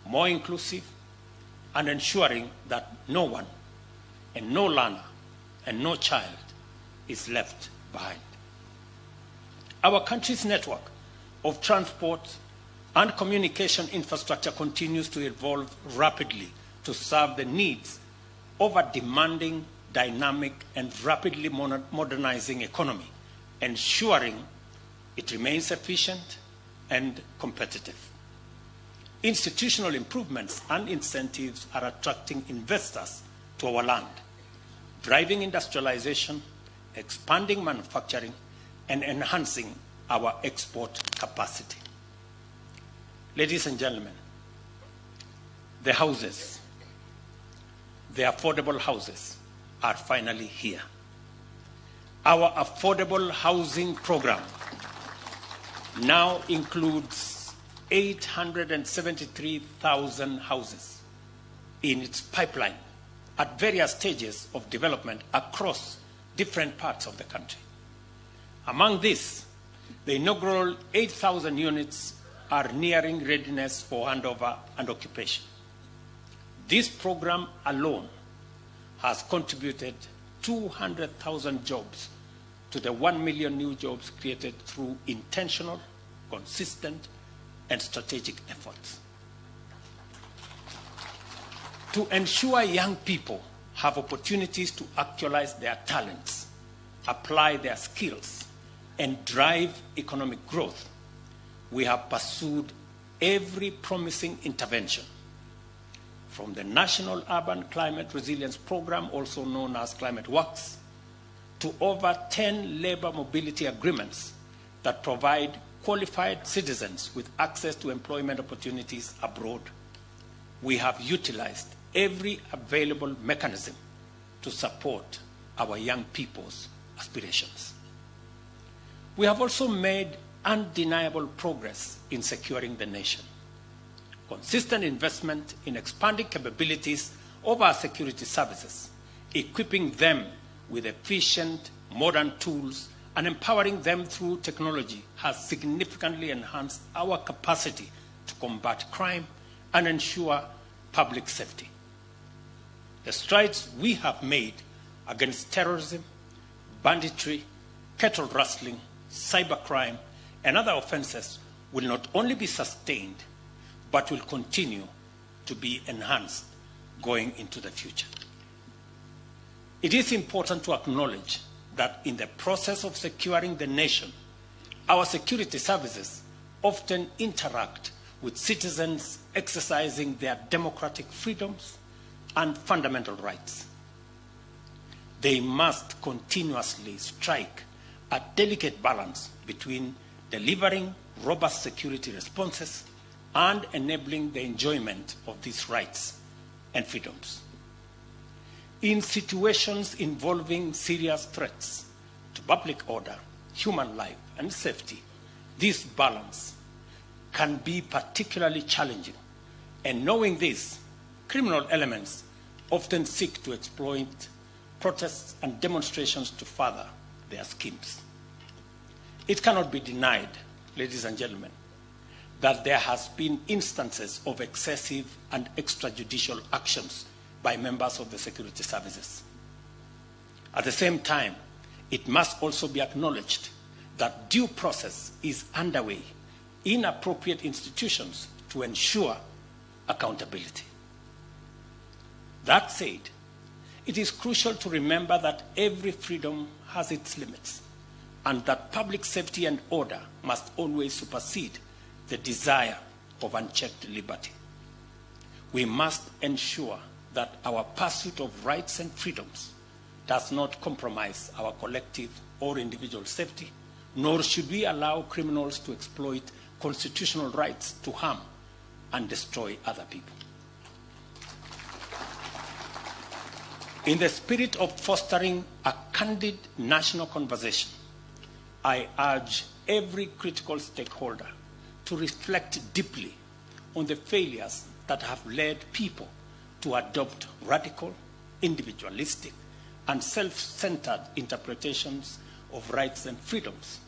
more inclusive, and ensuring that no one and no learner and no child is left behind. Our country's network of transport and communication infrastructure continues to evolve rapidly to serve the needs of a demanding, dynamic, and rapidly modernizing economy, ensuring it remains efficient and competitive. Institutional improvements and incentives are attracting investors to our land, driving industrialization, expanding manufacturing, and enhancing our export capacity. Ladies and gentlemen, the houses, the affordable houses, are finally here. Our affordable housing program now includes 873,000 houses in its pipeline at various stages of development across different parts of the country. Among these, the inaugural 8,000 units are nearing readiness for handover and occupation. This program alone has contributed 200,000 jobs to the 1 million new jobs created through intentional, consistent, and strategic efforts. To ensure young people have opportunities to actualize their talents, apply their skills, and drive economic growth, we have pursued every promising intervention, from the National Urban Climate Resilience Program, also known as Climate Works, to over 10 labor mobility agreements that provide qualified citizens with access to employment opportunities abroad. We have utilized every available mechanism to support our young people's aspirations. We have also made undeniable progress in securing the nation. Consistent investment in expanding capabilities of our security services, equipping them with efficient, modern tools, and empowering them through technology has significantly enhanced our capacity to combat crime and ensure public safety. The strides we have made against terrorism, banditry, cattle rustling, cybercrime, and other offenses will not only be sustained, but will continue to be enhanced going into the future. It is important to acknowledge that in the process of securing the nation, our security services often interact with citizens exercising their democratic freedoms and fundamental rights. They must continuously strike a delicate balance between delivering robust security responses and enabling the enjoyment of these rights and freedoms. In situations involving serious threats to public order, human life, and safety, this balance can be particularly challenging. And knowing this, criminal elements often seek to exploit protests and demonstrations to further their schemes. It cannot be denied, ladies and gentlemen, that there has been instances of excessive and extrajudicial actions by members of the security services. At the same time, it must also be acknowledged that due process is underway in appropriate institutions to ensure accountability. That said, it is crucial to remember that every freedom has its limits and that public safety and order must always supersede the desire of unchecked liberty. We must ensure that our pursuit of rights and freedoms does not compromise our collective or individual safety, nor should we allow criminals to exploit constitutional rights to harm and destroy other people. In the spirit of fostering a candid national conversation, I urge every critical stakeholder to reflect deeply on the failures that have led people to adopt radical, individualistic, and self-centered interpretations of rights and freedoms,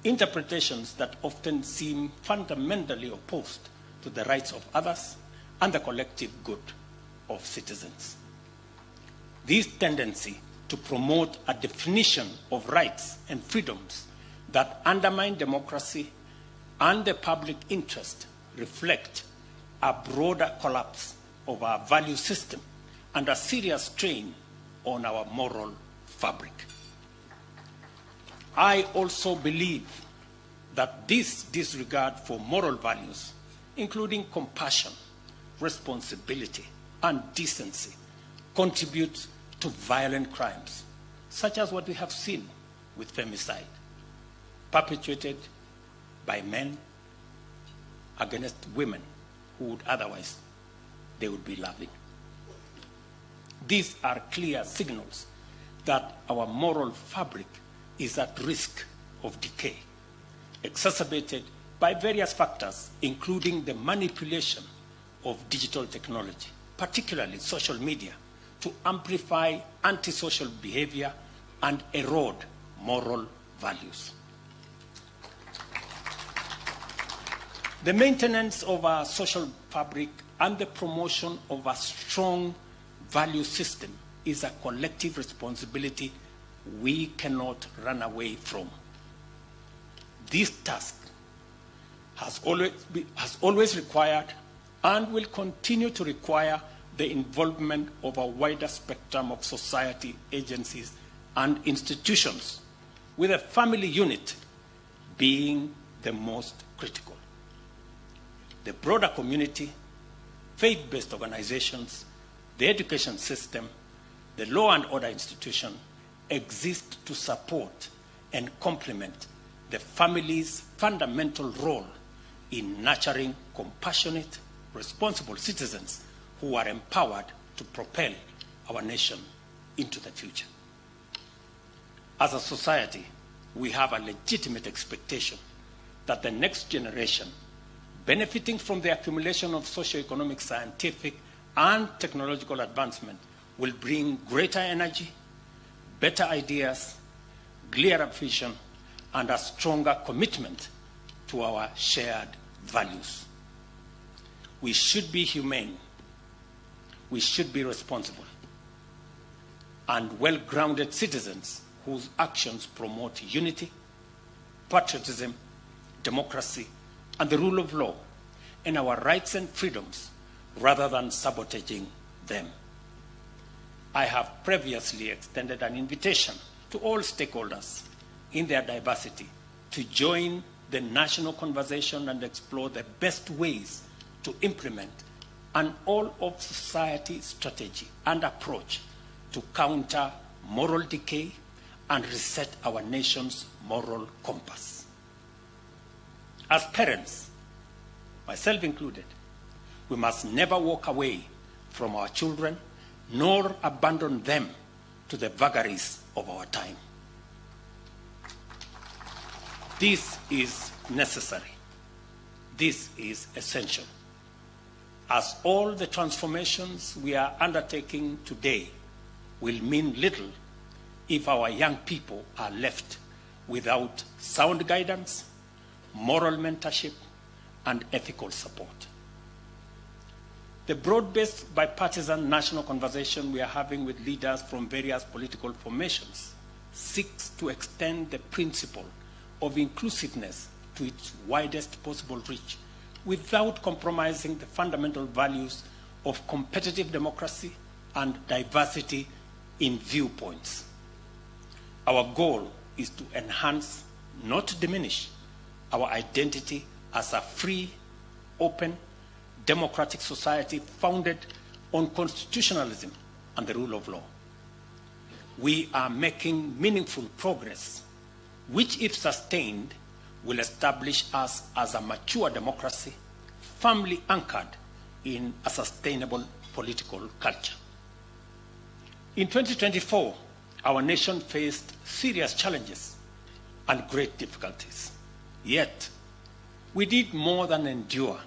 interpretations that often seem fundamentally opposed to the rights of others and the collective good of citizens. This tendency to promote a definition of rights and freedoms that undermine democracy and the public interest reflect a broader collapse of our value system and a serious strain on our moral fabric. I also believe that this disregard for moral values, including compassion, responsibility, and decency, contributes to violent crimes, such as what we have seen with femicide, perpetrated by men against women who would otherwise they would be loving. These are clear signals that our moral fabric is at risk of decay, exacerbated by various factors, including the manipulation of digital technology, particularly social media, to amplify antisocial behavior and erode moral values. The maintenance of our social fabric and the promotion of a strong value system is a collective responsibility we cannot run away from. This task has always required and will continue to require the involvement of a wider spectrum of society, agencies, and institutions, with a family unit being the most critical. The broader community, faith-based organizations, the education system, the law and order institution exist to support and complement the family's fundamental role in nurturing compassionate, responsible citizens who are empowered to propel our nation into the future. As a society, we have a legitimate expectation that the next generation, benefiting from the accumulation of socioeconomic, scientific, and technological advancement, will bring greater energy, better ideas, clearer vision, and a stronger commitment to our shared values. We should be humane. We should be responsible and well-grounded citizens whose actions promote unity, patriotism, democracy, and the rule of law, and our rights and freedoms, rather than sabotaging them. I have previously extended an invitation to all stakeholders in their diversity to join the national conversation and explore the best ways to implement an all-of-society strategy and approach to counter moral decay and reset our nation's moral compass. As parents, myself included, we must never walk away from our children nor abandon them to the vagaries of our time. This is necessary. This is essential, as all the transformations we are undertaking today will mean little if our young people are left without sound guidance, moral mentorship, and ethical support. The broad-based bipartisan national conversation we are having with leaders from various political formations seeks to extend the principle of inclusiveness to its widest possible reach without compromising the fundamental values of competitive democracy and diversity in viewpoints. Our goal is to enhance, not diminish, our identity as a free, open, democratic society founded on constitutionalism and the rule of law. We are making meaningful progress, which, if sustained, will establish us as a mature democracy, firmly anchored in a sustainable political culture. In 2024, our nation faced serious challenges and great difficulties. Yet, we did more than endure.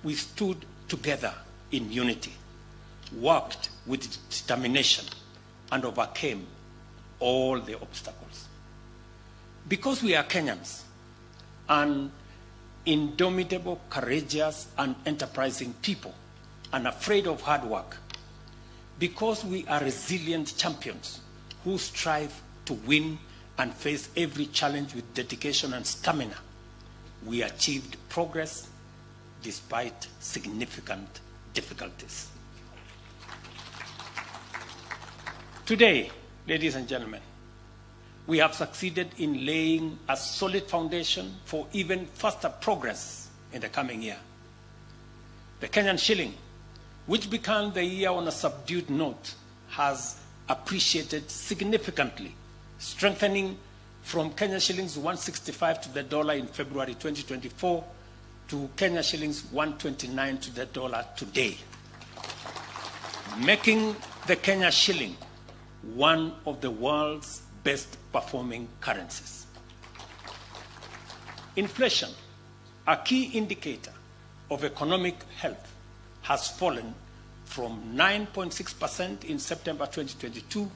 We stood together in unity, worked with determination, and overcame all the obstacles. Because we are Kenyans, an indomitable, courageous, and enterprising people, unafraid of hard work, because we are resilient champions who strive to win and face every challenge with dedication and stamina, we achieved progress despite significant difficulties. Today, ladies and gentlemen, we have succeeded in laying a solid foundation for even faster progress in the coming year. The Kenyan shilling, which began the year on a subdued note, has appreciated significantly, strengthening from Kenya shillings 165 to the dollar in February 2024 to Kenya shillings 129 to the dollar today, making the Kenya shilling one of the world's best performing currencies. Inflation, a key indicator of economic health, has fallen from 9.6% in September 2022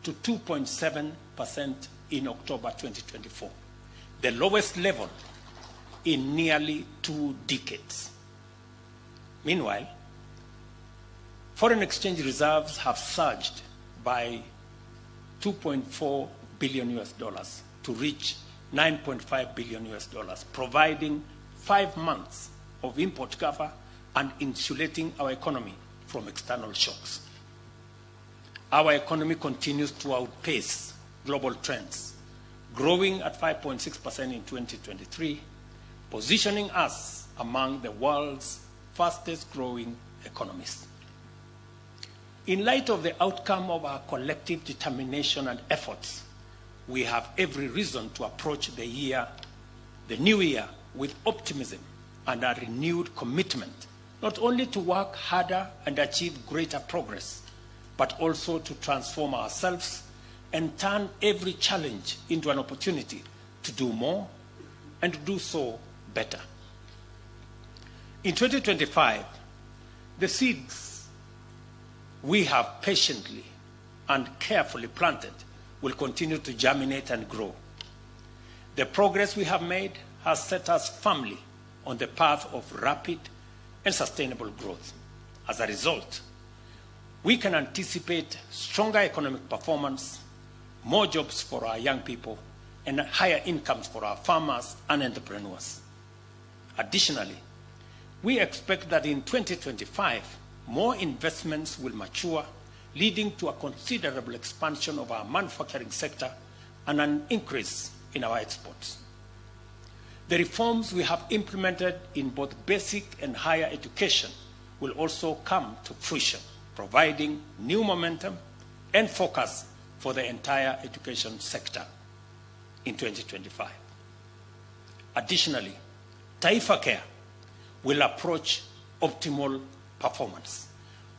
to 2.7% in October 2024, the lowest level in nearly 2 decades. Meanwhile, foreign exchange reserves have surged by $2.4 billion US to reach $9.5 billion US, providing 5 months of import cover and insulating our economy from external shocks. Our economy continues to outpace global trends, growing at 5.6% in 2023, positioning us among the world's fastest growing economies. In light of the outcome of our collective determination and efforts, we have every reason to approach the new year, with optimism and a renewed commitment, not only to work harder and achieve greater progress, but also to transform ourselves and turn every challenge into an opportunity to do more and to do so better. In 2025, the seeds we have patiently and carefully planted will continue to germinate and grow. The progress we have made has set us firmly on the path of rapid and sustainable growth. As a result, we can anticipate stronger economic performance, more jobs for our young people, and higher incomes for our farmers and entrepreneurs. Additionally, we expect that in 2025, more investments will mature, leading to a considerable expansion of our manufacturing sector and an increase in our exports. The reforms we have implemented in both basic and higher education will also come to fruition, providing new momentum and focus for the entire education sector in 2025. Additionally, Taifa Care will approach optimal performance,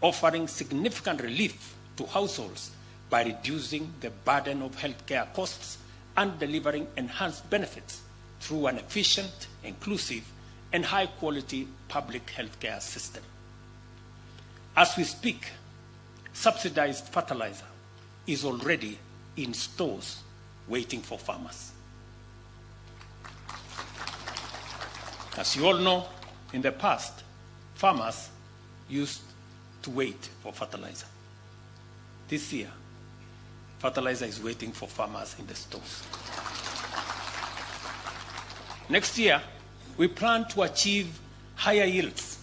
offering significant relief to households by reducing the burden of healthcare costs and delivering enhanced benefits through an efficient, inclusive, and high-quality public healthcare system. As we speak, subsidized fertilizer is already in stores waiting for farmers. As you all know, in the past, farmers used to wait for fertilizer. This year, fertilizer is waiting for farmers in the stores. Next year, we plan to achieve higher yields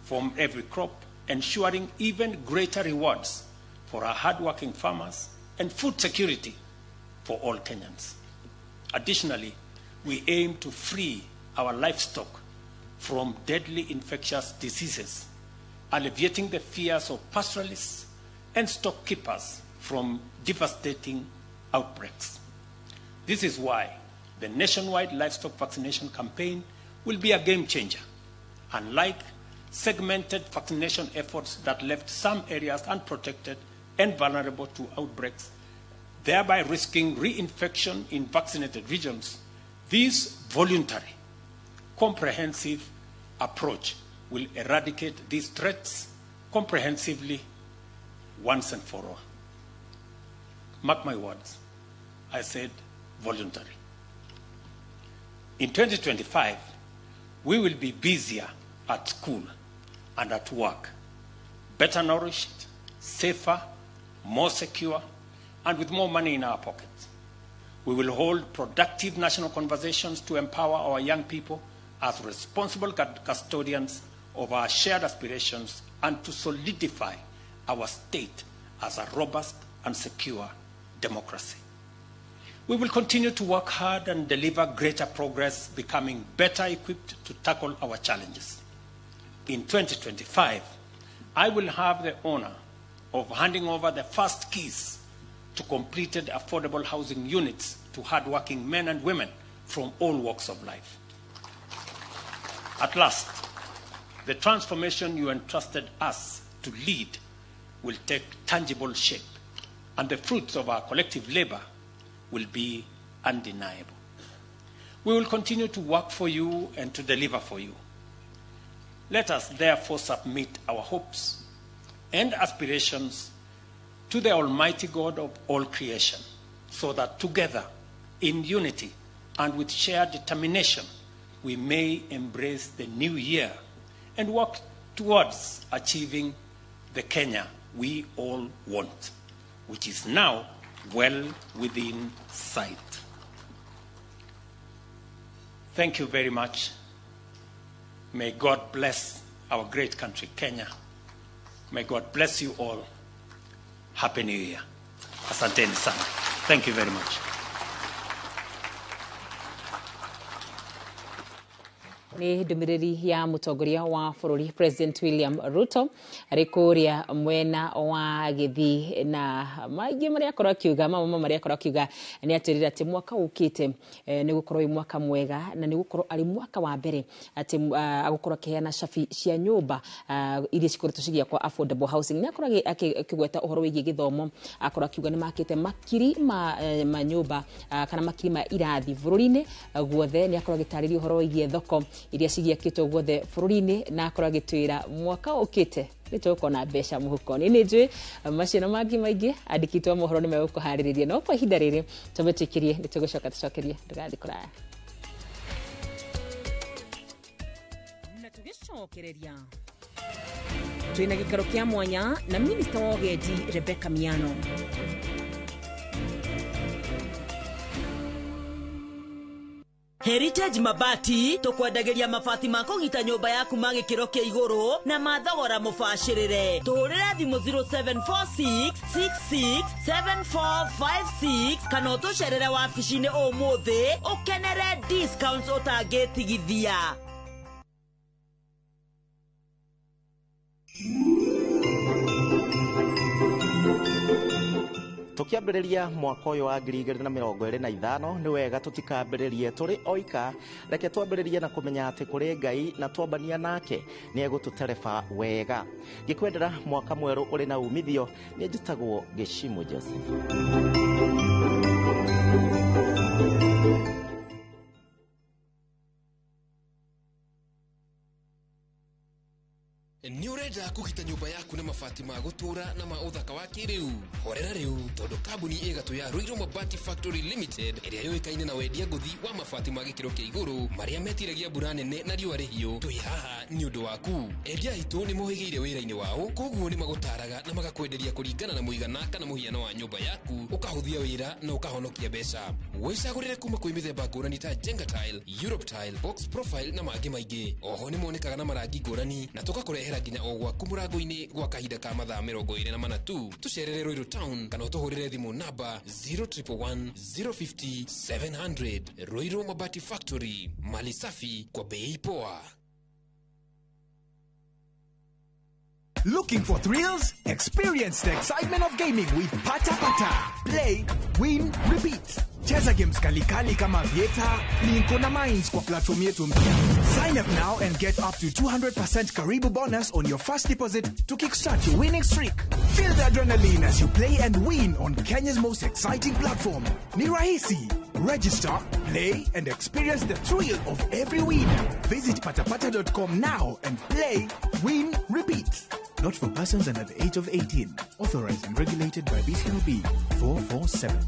from every crop, ensuring even greater rewards for our hardworking farmers and food security for all Kenyans. Additionally, we aim to free our livestock from deadly infectious diseases, alleviating the fears of pastoralists and stockkeepers from devastating outbreaks. This is why the nationwide livestock vaccination campaign will be a game changer, unlike segmented vaccination efforts that left some areas unprotected and vulnerable to outbreaks, thereby risking reinfection in vaccinated regions. This voluntary, comprehensive approach will eradicate these threats comprehensively once and for all. Mark my words, I said voluntary. In 2025, we will be busier at school and at work better nourished, safer, more secure, and with more money in our pockets. We will hold productive national conversations to empower our young people as responsible custodians of our shared aspirations and to solidify our state as a robust and secure democracy. We will continue to work hard and deliver greater progress, becoming better equipped to tackle our challenges. In 2025, I will have the honor of handing over the first keys to completed affordable housing units to hardworking men and women from all walks of life. At last, the transformation you entrusted us to lead will take tangible shape, and the fruits of our collective labor will be undeniable. We will continue to work for you and to deliver for you. Let us therefore submit our hopes and aspirations to the Almighty God of all creation, so that together, in unity and with shared determination, we may embrace the new year and work towards achieving the Kenya we all want, which is now well within sight. Thank you very much. May God bless our great country, Kenya. May God bless you all. Happy New Year. Asanteni sana. Thank you very much. Nĩ ndũmĩrĩri ya mũtongoria wa bũrũri President William Ruto arĩ kũrĩa mwena wa Gĩthii, na maingĩ marĩa akorwo akiuga, mamwe marĩa akorwo akiuga nĩ atwĩrire atĩ mwaka ũkĩte nĩ gũkorwo wĩ mwaka mwega, na nĩ gũkorwo arĩ mwaka wa mbere atĩ agũkorwo akĩheana cabi cia nyũmba iria cikoretwo cigĩakwo affordable housing. Nĩ akorwo akĩgweta ũhoro wĩgiĩ gĩthomo, akorwo akiuga nĩ makĩte makiri ma nyũmba kana makiri ma irathi bũrũri-inĩ guothe. Nĩ akorwo agĩtarĩria ũhoro wĩgiĩ thoko iria cigiakĩtwo guothe bũrũri-inĩ, na akorwo agĩtwĩra mwaka ũkĩte nĩ tũgũkorwo na mbeca mũhuko. Nĩ njũĩ macio na mangĩ maingĩ andĩkĩtwo a mohoro nĩ megũkũharĩrĩria, no kwa ihinda rĩrĩ tũmĩtĩkĩrie nĩ tũgũcoka tũcokerie, ndũgathiĩ kũraya. Na tũgĩcokereria twĩna gĩikaro kĩa mwanya na minista wa ũgendi Rebecca Miano. Heritage Mabati tukwendagĩria mabati ma kũgita nyũmba yaku ma gĩkĩro kĩa igũrũ na ma thogora mũbacĩrĩre. Tũhũrĩre thimũ 0746667456 kana ũtũcerere wabici-inĩ ũmũthĩ ũkenere discounts ũtangĩtigithia. Tukiambĩrĩria mwaka ũyũ wa 2025 nĩ wega tũtikambĩrĩrie tũrĩ oika, reke twambĩrĩrie na kũmenya atĩ kũrĩ Ngai na twambania nake nĩ egũtũtereba wega. Ngĩkwendera mwaka mwerũ ũrĩ na umithio, nĩ njĩtagwo Gĩcimu Joseph. Nĩ ũrenda kũgita nyũmba yaku na mabati ma gũtũra na ma ũthaka wa kĩrĩu? Horera rĩu, tondũ kambuni ĩgatũ ya Ruiru Mabati Factory Limited ĩrĩa yũĩkaine na wendia ngũthi wa mabati ma gĩkĩro kĩa igũrũ marĩa metiragia mbura nene na riũa rĩhiũ, twĩ haha nĩ ũndũ waku. Endia aitũ nĩ mohĩgĩire wĩra-inĩ wao, koguo nĩ magũtaraga na magakwenderia kũringana na mũigana kana mũhiano wa nyũmba yaku, ũkahũthia wĩra na ũkahonokia mbeca. Wĩcagũrĩre kuma kwĩ mĩthemba ngũrani ta Jenga Tile, Europe Tile, Box Profile na mangĩ maingĩ. Oho nĩ monekaga na marangi ngũrani na tũgakũrehera nginya o gwaku mũrango-inĩ gwa kahinda ka mathaa 24 tu. Tũcerere Ruiru Town kana ũtũhũrĩre thimũ namba 0111 050 700. Ruiru Mabati Factory, mali safi kwa bei poa. Looking for thrills? Experience the excitement of gaming with Pata Pata. Play, win, repeat. Cheza games kalikali kama Vieta, Plinko na Mines kwa platform yetu mpya. Sign up now and get up to 200% Karibu bonus on your first deposit to kickstart your winning streak. Feel the adrenaline as you play and win on Kenya's most exciting platform. Ni rahisi. Register, play, and experience the thrill of every win. Visit patapata.com now and play, win, repeat. Not for persons under the age of 18. Authorized and regulated by BCLB 447.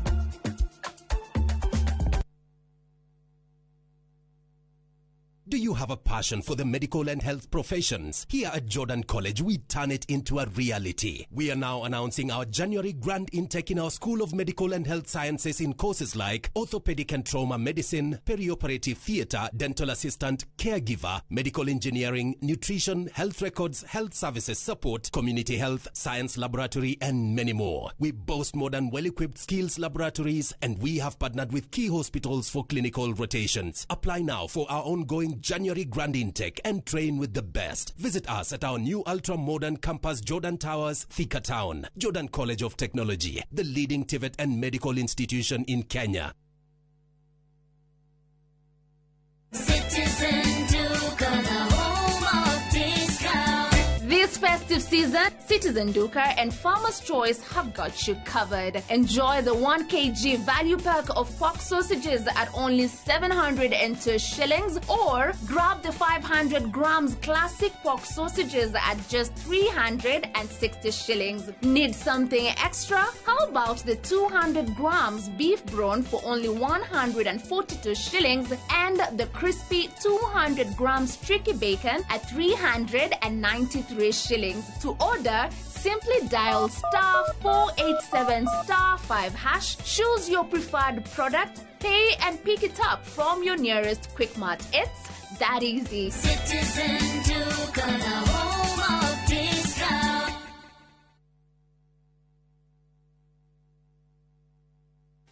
Do you have a passion for the medical and health professions? Here at Jordan College, we turn it into a reality. We are now announcing our January grand intake in our School of Medical and Health Sciences in courses like orthopedic and trauma medicine, perioperative theater, dental assistant, caregiver, medical engineering, nutrition, health records, health services support, community health, science laboratory, and many more. We boast modern, well-equipped skills laboratories, and we have partnered with key hospitals for clinical rotations. Apply now for our ongoing January grand intake and train with the best. Visit us at our new ultra-modern campus, Jordan Towers, Thika Town. Jordan College of Technology, the leading TVET and medical institution in Kenya. Citizen Duka, the home of discount. This festive season, Citizen Duka and Farmer's Choice have got you covered. Enjoy the 1 kg value pack of pork sausages at only 702 shillings, or grab the 500 grams classic pork sausages at just 360 shillings. Need something extra? How about the 200 grams beef brawn for only 142 shillings and the crispy 200 grams tricky bacon at 393 shillings. To order, simply dial *487 *5#, choose your preferred product, pay and pick it up from your nearest Quickmart. It's that easy. Citizen Duka, the home of discount.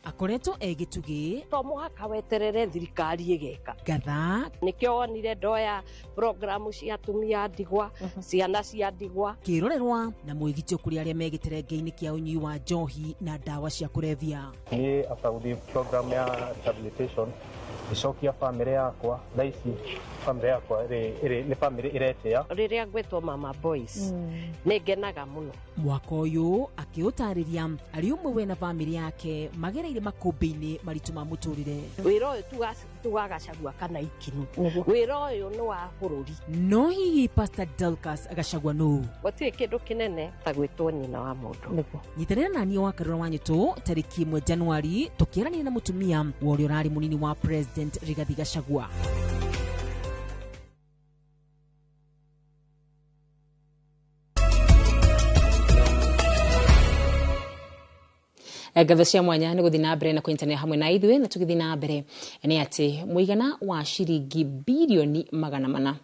Akoretwo e gĩtugĩ to mũhaka weterere thirikari ĩgeka ngatha nĩkĩo wonire ndoya programu cia atumia a ndigwa, ciana cia ndigwa, kĩrorerwa na mwĩgitio kũrĩ arĩa me gĩterenge-inĩ kĩa ũnyui wa njohi na ndawa cia kũrebia. Niĩ after gũthiĩ program ya rehabilitation ngĩcokia bamĩrĩ yakwa, thaa ici bamĩrĩ yakwa nĩ bamĩrĩ ĩretĩa. Rĩrĩa ngwĩtwo mama boys nĩ ngenaga mũno. Mwaka ũyũ akĩũtarĩria arĩ ũmwe we na bamĩrĩ yake magereire makũmbĩ-inĩ maritũ ma mũtũrĩre. Wĩra ũyũ ti wa Gachagua kana Ikinu, wĩra ũyũ nĩ wa bũrũri. No hihi Pastor Dorcas Gachagua nũ? Gũtirĩ kĩndũ kĩnene ta gwĩtwo nyina wa mũndũ. Nyitanĩra na niĩ wa Karura wa Nyũtũ tarĩki 1 Januari tũkĩaranĩria na mũtumia wa ũrĩa ũrarĩ mũnini wa President Rigathi Gachagua. Ngatho cia mwanya nĩ gũthiĩ na mbere na kũnyitanĩra hamwe na ithuĩ, na tũgĩthiĩ na mbere nĩ atĩ mũigana wa ciringi birioni 400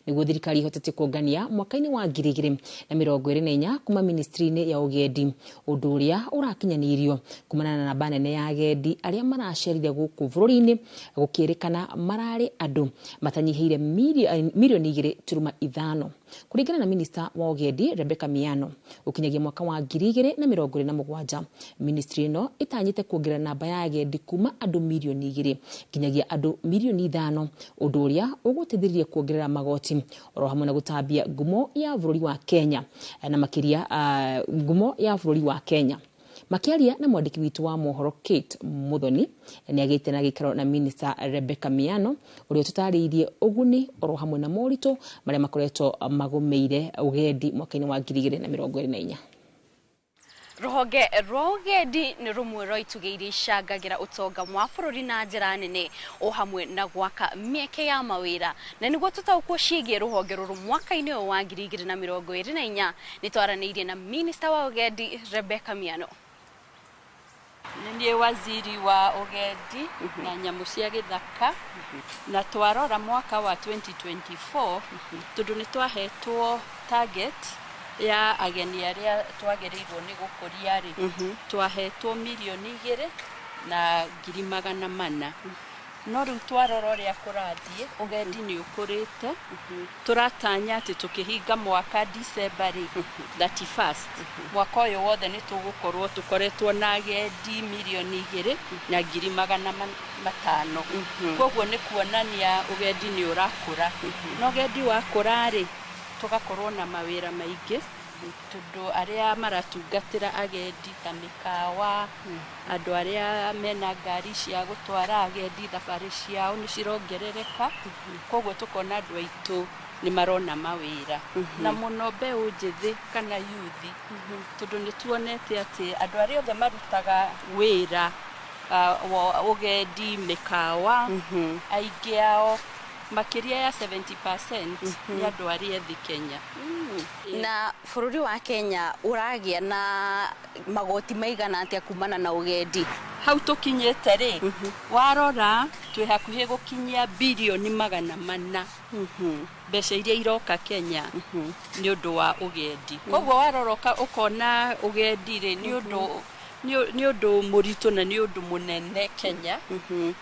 nĩguo thirikari ihotete kũngania mwaka-inĩ wa 2024 kuma ministry-inĩ ya ũgendi, ũndũ ũrĩa ũrakinyanĩirio kumana na namba nene ya agendi arĩa maracerire gũkũ bũrũri-inĩ, gũkĩrĩkana mararĩ andũ matanyihĩire milioni 2.5 kũringana na minista wa ũgendi Rebecca Miano. Ũkinyagia mwaka wa 2027 ministry ĩno ĩtanyĩte kuongerera namba ya agendi kuma andũ milioni 2 nginyagia andũ milioni 5, ũndũ ũrĩa ũgũteithĩrĩria kuongerera magoti oro hamwe na gũtambia ngumo ya bũrũri wa Kenya na makĩria ngumo ya bũrũri wa Kenya. Makiaria na mwandĩki witũ wa mohoro Kate Muthoni nĩ agĩte na gĩikaro na minista Rebecca Miano ũrĩa ũtũtarĩirie ũguni oro hamwe na moritũ marĩa makoretwo magũmĩire ũgendi mwaka-inĩ wa 2024. Rũhonge rwa ũgendi nĩ rũmwe rwa itugĩ iria icangagĩra ũtonga wa bũrũri na njĩra nene o hamwe na gwaka mĩeke ya mawĩra, na nĩguo tũtaũkwo ciĩgiĩ rũhonge rũrũ mwaka-inĩ ũyũ wa 2024 nĩ twaranĩirie na minista wa ũgendi Rebecca Miano. Nĩ niĩ waziri wa ũgendi na nyamũ cia gĩthaka, na twarora mwaka wa 2024 tondũ nĩ twahetwo target ya ageni arĩa twagĩrĩirwo nĩ gũkũria rĩ, twahetwo milioni 2,400,000. No rĩu twarora ũrĩa kũrathiĩ, ũgendi nĩ ũkũrĩte, tũratanya atĩ tũkĩhinga mwaka December rĩ 31st mwaka ũyũ wothe nĩ tũgũkorwo tũkoretwo na agendi milioni 2,500,000. Koguo nĩ kuonania ũgendi nĩ ũrakũra, na ũgendi wakũra rĩ tũgakorwo na mawĩra maingĩ tondũ arĩa maratungatĩra agendi ta mĩkawa, andũ arĩa mena ngari cia gũtwara agendi thabarĩ ciao nĩ cirongerereka, koguo tũkona andũ aitũ nĩ marona mawĩra, na mũno mbeũ njĩthĩ kana yuthi, tondũ nĩ tuonete atĩ andũ arĩa othe marutaga wĩra wa ũgendi mĩkawa, aingĩ ao Makĩria ya 70% nĩ andũ arĩa ethĩ Kenya. Na bũrũri wa Kenya ũragĩa na magoti maigana atĩa kumana na ũgendi? Hau tũkinyĩte rĩ, warora twĩ hakuhĩ gũkinyia 400 birioni mbeca iria iroka Kenya nĩ ũndũ wa ũgendi. Koguo warora ũkona ũgendi rĩ nĩ ũndũ mũritũ na nĩ ũndũ mũnene Kenya,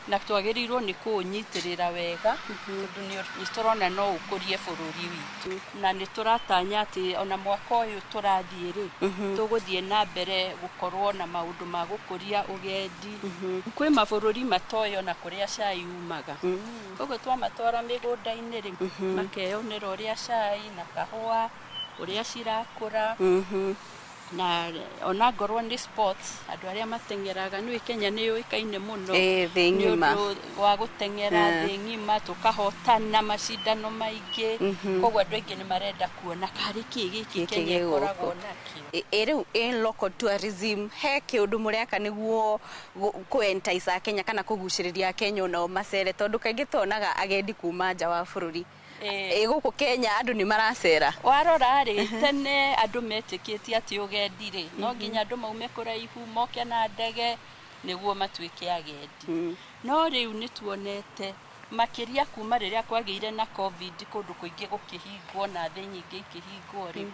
na twagĩrĩirwo nĩ kũũnyitĩrĩra wega, tondũ nĩ tũrona no ũkũrie bũrũri witũ. Na nĩ tũratanya atĩ ona mwaka ũyũ tũrathiĩ rĩ, tũgũthiĩ na mbere gũkorwo na maũndũ ma gũkũria ũgendi. Kwĩ mabũrũri matoĩ ona kũrĩa cai umaga, koguo twamatwara mĩgũnda-inĩ rĩ, makeyonera ũrĩa cai na kahũa ũrĩa cirakũra. Na ona ngorwo nĩ sports, andũ arĩa mateng'eraga, nĩũĩ Kenya nĩ yũĩkaine mũno thĩ nĩ ng'ima. Ũndũ wa gũteng'era thĩ ng'ima, tũkahotana macindano maingĩ. Koguo andũ aingĩ nĩ marenda kuona karĩ kĩ gĩkĩ Gĩkĩ Kenya gĩ ĩkoragwo gũkũ. nakĩo. Ĩ rĩu in local tourism, he kĩũndũ mũreka nĩguo kũ entice Akenya kana kũgucĩrĩria Akenya onao macere? Tondũ kaingĩ tuonaga agendi kuma nja wa bũrũri. Ĩ gũkũ Kenya andũ nĩ maracera? Warora rĩ, tene andũ metĩkĩtie atĩ ũgendi rĩ, no nginya andũ maume kũraihu, moke na ndege nĩguo matuĩke agendi. No rĩu nĩ tuonete makĩria kuma rĩrĩa kwagĩire na COVID, kũndũ kũingĩ gũkĩhingwo na thĩ nyingĩ ikĩhingwo rĩ,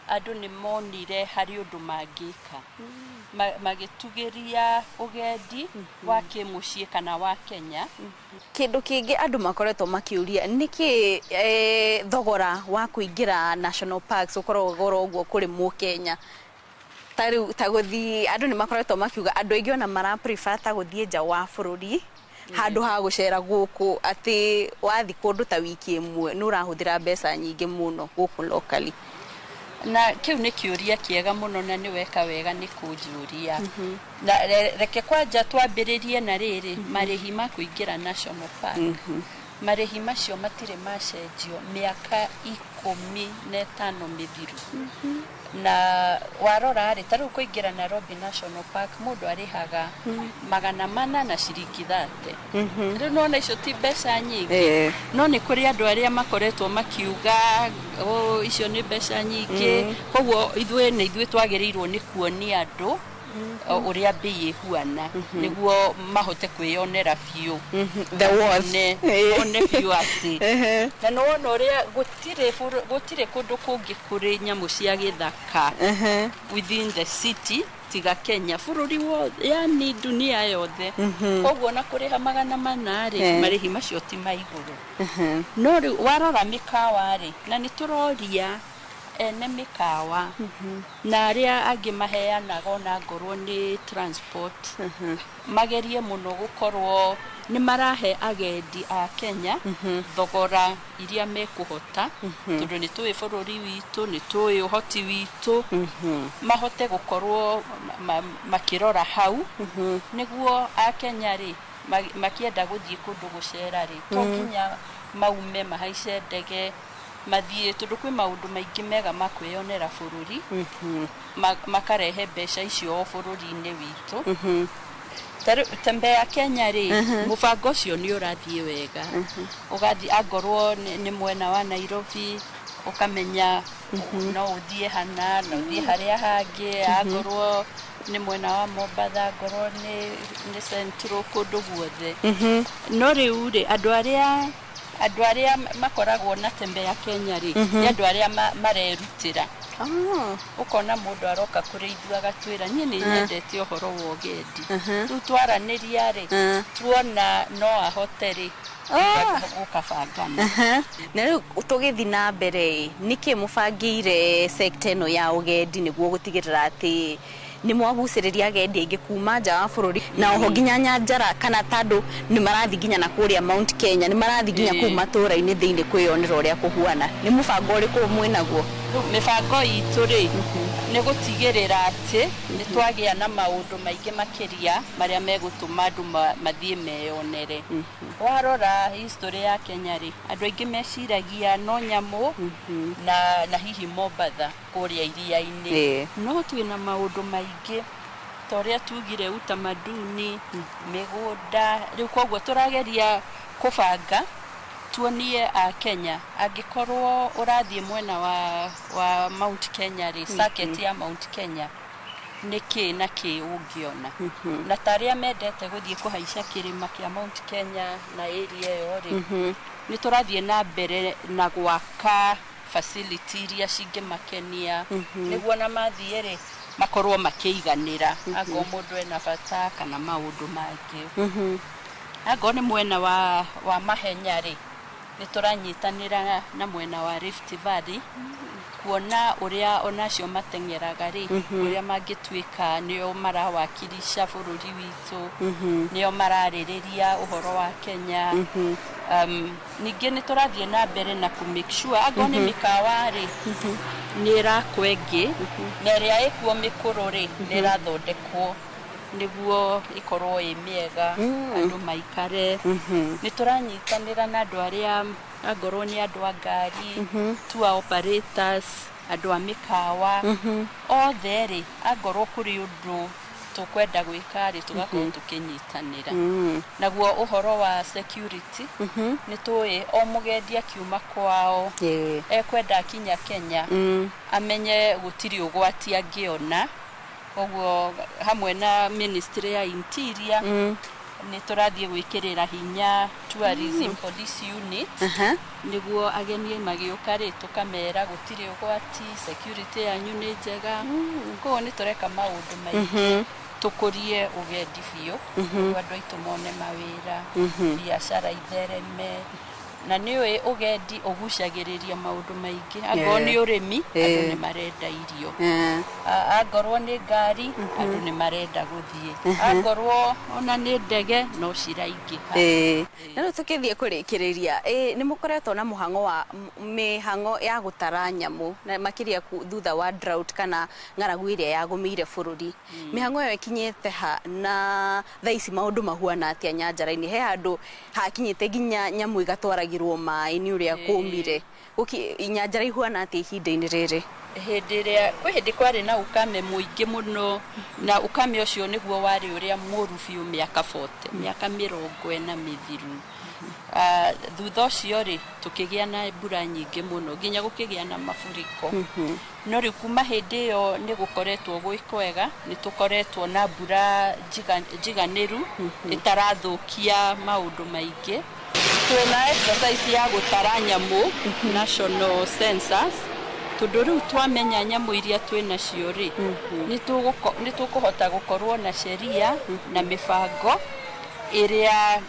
andũ nĩ monire harĩ ũndũ mangĩka. Magĩtugĩria ũgendi wa kĩmũciĩ kana wa Kenya. Kĩndũ kĩngĩ andũ makoretwo makĩũria, nĩkĩ thogora wa kũingĩra national parks ũkoragwo goro ũguo kũrĩ mũkenya? Ta rĩu ta gũthiĩ, andũ nĩ makoretwo makiuga andũ aingĩ ona mara prefer ta gũthiĩ nja wa bũrũri handũ ha gũcera gũkũ, atĩ wathiĩ kũndũ ta wiki ĩmwe nĩ ũrahũthĩra mbeca nyingĩ mũno gũkũ locally. Na kĩu nĩ kĩũria kĩega mũno, na nĩ weka wega nĩ kũnjũria. Na reke kwanja twambĩrĩrie na rĩrĩ, marĩhi ma kũingĩra national park, marĩhi macio matirĩ macenjio mĩaka 15 mĩthiru. Na warora rĩ, ta rĩu kũingĩra Nairobi National Park mũndũ arĩhaga 400 na ciringi 30. Rĩu nona icio ti mbeca nyingĩ. No nĩ kũrĩ andũ arĩa makoretwo makiuga, "Oh, icio nĩ mbeca nyingĩ." Koguo ithuĩ nĩ ithuĩ twagĩrĩirwo nĩ kuonia andũ ũrĩa mbei ĩhuana nĩguo mahote kwĩyonera biũ The worth. One biũ atĩ na nĩ wona ũrĩa gũtirĩ kũndũ kũngĩ kũrĩ nyamũ cia gĩthaka within the city tiga Kenya, bũrũri wothe, yani dunia yothe. Koguo na kũrĩha 400 rĩ, marĩhi macio ti ma igũrũ. No rĩu warora mĩkawa rĩ, na nĩ tũroria ene mĩkawa na arĩa angĩ maheanaga ona ngorwo nĩ transport, magerie mũno gũkorwo nĩ marahe agendi a Kenya thogora iria mekũhota, tondũ nĩ tũĩ bũrũri witũ, nĩ tũĩ ũhoti witũ, mahote gũkorwo makĩrora hau nĩguo akenya rĩ, makĩenda gũthiĩ kũndũ gũcera rĩ, to nginya maume mahaice ndege mathiĩ, tondũ kwĩ maũndũ maingĩ mega ma kwĩyonera bũrũri, makarehe mbeca icio o bũrũri-inĩ witũ. Ta rĩu Tembea Kenya rĩ, mũbango ũcio nĩ ũrathiĩ wega. Ũgathiĩ angorwo nĩ mwena wa Nairobi, ũkamenya no ũthiĩ hana na ũthiĩ harĩa hangĩ, angorwo nĩ mwena wa Mombatha, angorwo nĩ Central, kũndũ guothe. No rĩu rĩ, andũ arĩa makoragwo na Tembea Kenya rĩ, nĩ andũ arĩa marerutĩra. Ũkona mũndũ aroka kũrĩ ithuĩ agatwĩra, "Niĩ nĩ nyendete ũhoro wa ũgendi." Rĩu twaranĩria rĩ, tuona no ahote rĩ, gũkabangana. Na rĩu tũgĩthiĩ na mbere ĩ, nĩkĩ mũbangĩire sector ĩno ya ũgendi nĩguo gũtigĩrĩra atĩ nĩ mwagucĩrĩria agendi aingĩ kuma nja wa bũrũri, na oho nginya nyanjara, kana tandũ nĩ marathiĩ nginya na kũrĩa Mount Kenya, nĩ marathiĩ nginya kũu matũũra-inĩ thĩinĩ kwĩyonera ũrĩa kũhuana? Nĩ mũbango ũrĩkũ mwĩnaguo? Rĩu mĩbango itũ rĩ, nĩ gũtigĩrĩra atĩ nĩ twagĩa na maũndũ maingĩ makĩria marĩa megũtũma andũ mathiĩ meyonere. Warora history ya Kenya rĩ, andũ aingĩ meciragia no nyamũ na hihi Mombatha kũrĩa iria-inĩ. No twĩna maũndũ maingĩ ta ũrĩa tugire, utamaduni, mĩgũnda. Rĩu koguo tũrageria kũbanga. Tuonie a Kenya angĩkorwo ũrathiĩ mwena wa Mount Kenya rĩ, circuit ya Mount Kenya nĩ kĩ na kĩ ũngĩona, na ta arĩa mendete gũthiĩ kũhaica kĩrĩma kĩa Mount Kenya na area ĩyo rĩ, nĩ tũrathiĩ na mbere na gwaka facility iria cingĩmakenia, nĩguo na mathiĩ rĩ makorwo makĩiganĩra, angorwo mũndũ ena bata kana maũndũ mangĩ. Angorwo nĩ mwena wa mahenya rĩ, nĩ tũranyitanĩra na mwena wa Rift Valley kuona ũrĩa onacio mateng'eraga rĩ, ũrĩa mangĩtuĩka nĩo marawakilisha bũrũri witũ, nĩo mararĩrĩria ũhoro wa Kenya. Ningĩ nĩ tũrathiĩ na mbere na kũ make sure angorwo nĩ mĩkawa rĩ, nĩ ĩrakwo ĩngĩ, na ĩrĩa ĩkuo mĩkũrũ rĩ, nĩ ĩrathondekwo nĩguo ĩkorwo ĩ mĩega, andũ maikare. Nĩ tũranyitanĩra na andũ arĩa angorwo nĩ andũ a ngari, tour operators, andũ a mĩkawa, othe rĩ, angorwo kũrĩ ũndũ tũkwenda gwĩka rĩ, tũgakorwo tũkĩnyitanĩra. Naguo ũhoro wa security, nĩ tũĩ o mũgendi akiuma kwao ekwenda akinya Kenya amenye gũtirĩ ũgwati angĩona. Koguo hamwe na Ministry ya Interior nĩ tũrathiĩ gwĩkĩrĩra hinya tourism police unit, nĩguo ageni magĩũka rĩ, tũkamera gũtirĩ ũgwati, security yanyu nĩ njega. Koguo nĩ tũreka maũndũ maingĩ tũkũrie ũgendi biũ, nĩguo andũ aitũ mone mawĩra, biacara ithereme, na nĩ ũĩ ũgendi ũgucagĩrĩria maũndũ maingĩ. Angorwo nĩ ũrĩmi, andũ nĩ marenda irio. Angorwo nĩ ngari, andũ nĩ marenda gũthiĩ. Angorwo ona nĩ ndege, no ciraingĩha. Na rĩu tũkĩthiĩ kũrĩkĩrĩria, nĩ mũkoretwo na mũhang'o wa mĩhang'o ya gũtara nyamũ, na makĩria thutha wa drought kana ng'aragu ĩrĩa yagũmĩire bũrũri. Mĩhang'o ĩyo ĩkinyĩte ha, na thaa ici maũndũ mahuana atĩa nyanjara-inĩ? He handũ hakinyĩte nginya nyamũ igatwaragĩrwo maĩ nĩ ũrĩa kũmire. Nyanjara ihuana atĩa ihinda-inĩ rĩrĩ? Hĩndĩ ĩrĩa kwĩ hĩndĩ kwarĩ na ukame mũingĩ mũno, na ukame ũcio nĩguo warĩ ũrĩa mũru biũ mĩaka 40, mĩaka 40 mĩthiru. Thutha ũcio rĩ, tũkĩgĩa na mbura nyingĩ mũno nginya gũkĩgĩa na mafuriko. No rĩu kuma hĩndĩ ĩyo nĩ gũkoretwo gwĩ kwega, nĩ tũkoretwo na mbura njiganĩru ĩtarathũkia maũndũ maingĩ. Twĩna exercise ya gũtara nyamũ, national census, tondũ rĩu twamenya nyamũ iria twĩ nacio rĩ, nĩ tũkũhota gũkorwo na sheria na mĩbango ĩrĩa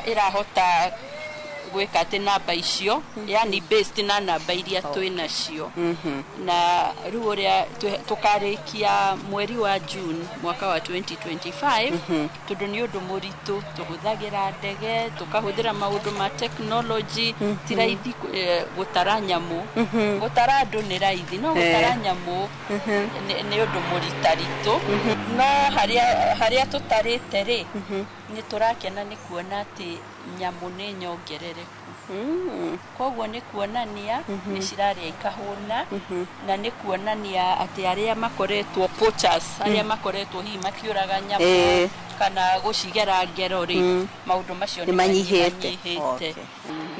ĩrahota gwĩka atĩ namba icio, yani based na namba iria twĩ nacio. Na rĩu ũrĩa tũkarĩkia mweri wa June mwaka wa 2025, tondũ nĩ ũndũ mũritũ, tũhũthagĩra ndege, tũkahũthĩra maũndũ ma technology. Ti raithi gũtara nyamũ. Gũtara andũ nĩ raithi, no gũtara nyamũ nĩ ũndũ mũritaritũ. No harĩa tũtarĩte rĩ, nĩ tũrakena nĩ kuona atĩ nyamũ nĩ nyongerereku. Koguo nĩ kuonania nĩ cirarĩa ikahũna, na nĩ kuonania atĩ arĩa makoretwo poachers, arĩa makoretwo hihi makĩũraga nyamũ kana gũcigera ngero rĩ, maũndũ macio nĩ manyihĩte. Manyihĩte.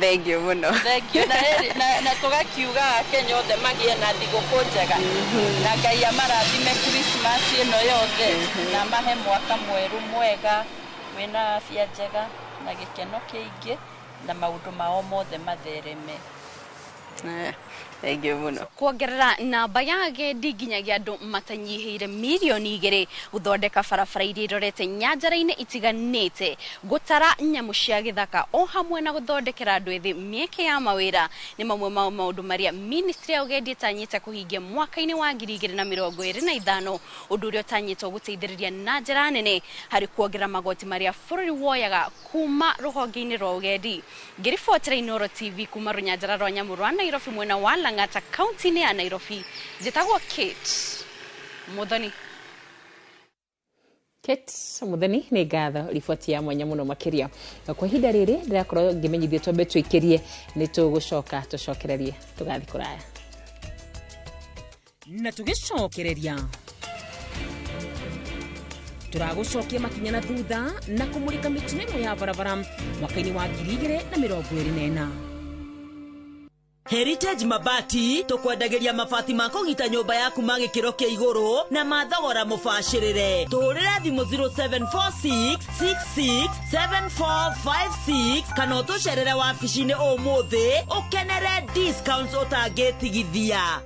Thank you mũno. Thank you. Na tũgakiuga Kenya othe magĩe na thigũkũ njega, na Ngai amarathime Christmas ĩno yothe, na mahe mwaka mwerũ mwega wĩna afya njega na gĩkeno kĩingĩ, na maũndũ mao mothe mathereme. Thank you mũno. Kuongerera namba ya agendi nginyagia andũ matanyihĩire 2 mirioni, gũthondeka barabara iria irorete nyanjara-inĩ itiganĩte, gũtara nyamũ cia gĩthaka, o hamwe na gũthondekera andũ ethĩ mĩeke ya mawĩra nĩ mamwe ma maũndũ marĩa ministry ya ũgendi ĩtanyĩte kũhingia mwaka-inĩ wa 2025, ũndũ ũrĩa ũtanyĩtwo gũteithĩrĩria na njĩra nene harĩ kuongerera magoti marĩa bũrũri woyaga kuma rũhonge-inĩ rwa ũgendi. Ngĩribotera Inooro TV kuma rũnyanjara rwa nyamũ rwa Nairobi, mwena wa Lang'ata, kaunti-inĩ ya Nairobi, njĩtagwo Kate Muthoni. Kate Muthoni, nĩ ngatho, riboti ya mwanya mũno makĩria. Na kwa ihinda rĩrĩ ndĩrakorwo ngĩmenyithio twambe tũikĩrie, nĩ tũgũcoka tũcokererie tũgathiĩ kũraya. Na tũgĩcokereria, Tũragũcokia makinya na thutha na kũmũrĩka mĩtino ĩmwe ya barabara mwaka-inĩ wa 2024. Heritage Mabati tũkwendagĩria mabati ma kũgita nyũmba yaku ma gĩkĩro kĩa igũrũ na ma thogora mũbacĩrĩre. Tũhũrĩre thimũ 0746667456 kana ũtũcerere wabici-inĩ ũmũthĩ ũkenere discounts ũtangĩtigithia.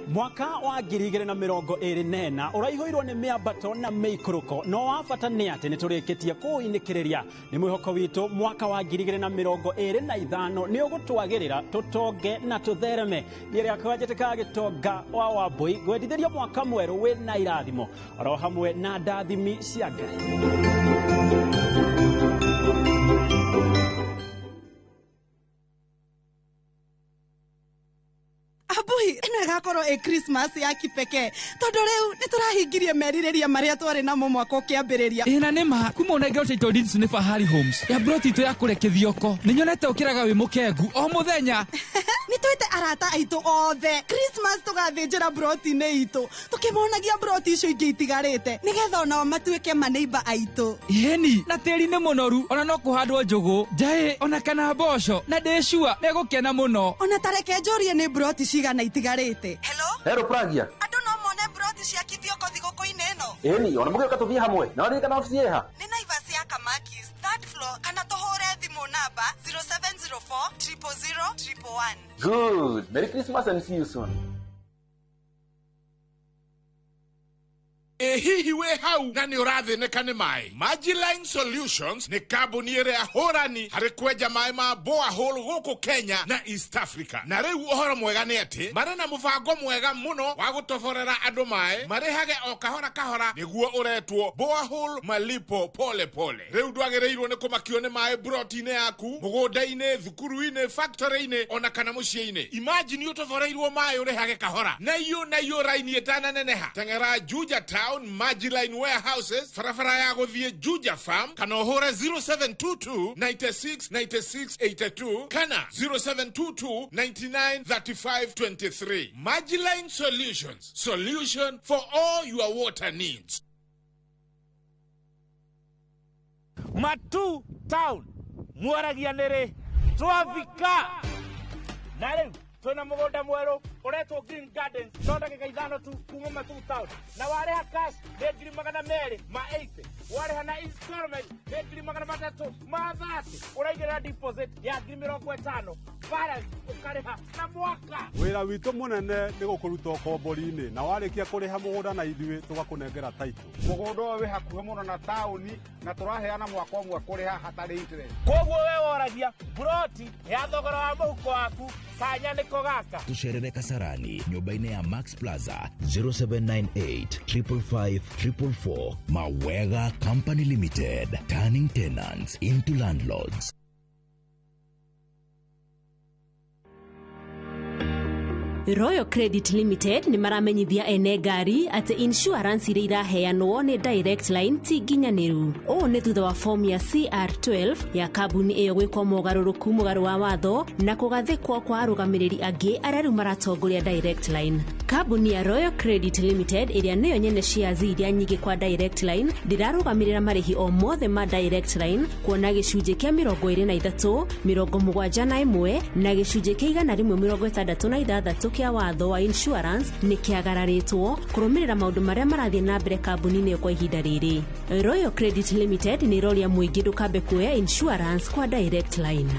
Mwaka wa 2024 ũraihũirwo nĩ mĩambato na mĩikũrũko, no wa bata nĩ atĩ nĩ tũrĩkĩtie kũũinĩkĩrĩria. Nĩ mwĩhoko witũ mwaka wa 2025 nĩ ũgũtwagĩrĩra tũtonge na tũthereme. Niĩ rĩakwa njĩtĩkaga gĩtonga wa Wambũi ngwendithĩria mwaka mwerũ wĩna irathimo oro hamwe na ndathimi cia Ngai. Ambui, ĩno ĩgakorwo ĩ Christmas ya kipekee tondũ rĩu nĩ tũrahingirie merirĩria marĩa twarĩ namo mwaka ũkĩambĩrĩria. Ĩna nĩ ma kuma ũnengera title deeds nĩ Fahari Homes ya broti itũ ya kũrĩa Kĩthioko, nĩ nyonete ũkĩraga wĩ mũkengu o mũthenya. Nĩ twĩte arata aitũ othe Christmas tũgathĩnjĩra broti-inĩ itũ, tũkĩmonagia broti icio ingĩ itigarĩte nĩgetha onao matuĩke maneiba aitũ. Ĩni na tĩri nĩ mũnoru, ona no kũhandwo njũgũ, njaĩ ona kana mboco, na ndĩ sure megũkena mũno. Ona tareke njũrie nĩ broti cigana itigarĩte. Hello? Hello Pragia. Andũ no mone broti cia Kithioko thigũkũ-inĩ ĩno. Ĩni, ona mũgĩũka tũthiĩ hamwe. Na waririkana obici ĩha? Nĩ Naivas ya Kamakis, third floor, kana tũhũre thimũ namba 0704 000 111. Good. Merry Christmas and see you soon. Ĩ hihi wĩ hau na nĩ ũrathĩnĩka nĩ maĩ? Majiline Solutions nĩ kambuni ĩrĩa hũrani harĩ kwenja maĩ ma borehole gũkũ Kenya na East Africa. Na rĩu ũhoro mwega nĩ atĩ marĩ na mũbango mwega mũno wa gũtoborera andũ maĩ marĩhage o kahora kahora, nĩguo ũretwo borehole malipo pole pole. Rĩu ndwagĩrĩirwo nĩ kũmakio nĩ maĩ broti-inĩ yaku, mũgũnda-inĩ, thukuru-inĩ, factory-inĩ ona kana mũciĩ-inĩ. Imagine ũtoboreirwo maĩ ũrĩhage kahora na iyo raini ĩtananeneha. Teng'era Juja Town Majiline Warehouses, barabara ya gũthiĩ Juja Farm, kana ũhũre 0722 96 96 82 kana 0722 99 35 23. Majiline Solutions, solution for all your water needs. Matu Town mwaragia nĩrĩ twafika na rĩu twĩna mũgũnda mwerũ ũretwo Green Gardens, no ndagĩka 5 tu kuma Matu Town, na warĩha cash nĩ 280,000, warĩha na installment nĩ 330,000, ũraigĩrĩra deposit ya 50,000, balance ũkarĩha na mwaka. Wĩra witũ mũnene nĩ gũkũruta ũkombori-inĩ, na warĩkia kũrĩha mũgũnda na ithuĩ tũgakũnengera title. Mũgũnda ũyũ wĩ hakuhĩ mũno na taũni na tũraheana mwaka ũmwe kũrĩha hatarĩ interest. Koguo we woragia broti ya thogora wa mũhuko waku kanya nĩko gaka. Tũcerere Kasarani nyũmba-inĩ ya Max Plaza 0798 555 444. Mawega Company Limited, turning tenants into landlords. Royal Credit Limited nĩ maramenyithia ene ngari atĩ insurance iria iraheanwo nĩ Direct Line ti nginyanĩru. Ũũ nĩ thutha wa fomu ya CR12 ya kambuni ĩyo gwĩkwo mogarũrũku mũgarũ wa watho na kũgathĩkwo kwa arũgamĩrĩri angĩ arĩa rĩu maratongoria Direct Line. Kambuni ya Royal Credit Limited ĩrĩa nĩyo nyene shares iria nyingĩ kwa Direct Line ndĩrarũgamĩrĩra marĩhi o mothe ma Direct Line, kuona gĩcunjĩ kĩa 23, 71 na gĩcunjĩ kĩa 166 kĩa watho wa insurance nĩ kĩagararĩtwo kũrũmĩrĩra maũndũ marĩa marathiĩ na mbere kambuni-inĩ kwa ihinda rĩrĩ. Royal Credit Limited nĩ ĩroria mũingĩ ndũkambe kuoya insurance kwa Direct Line.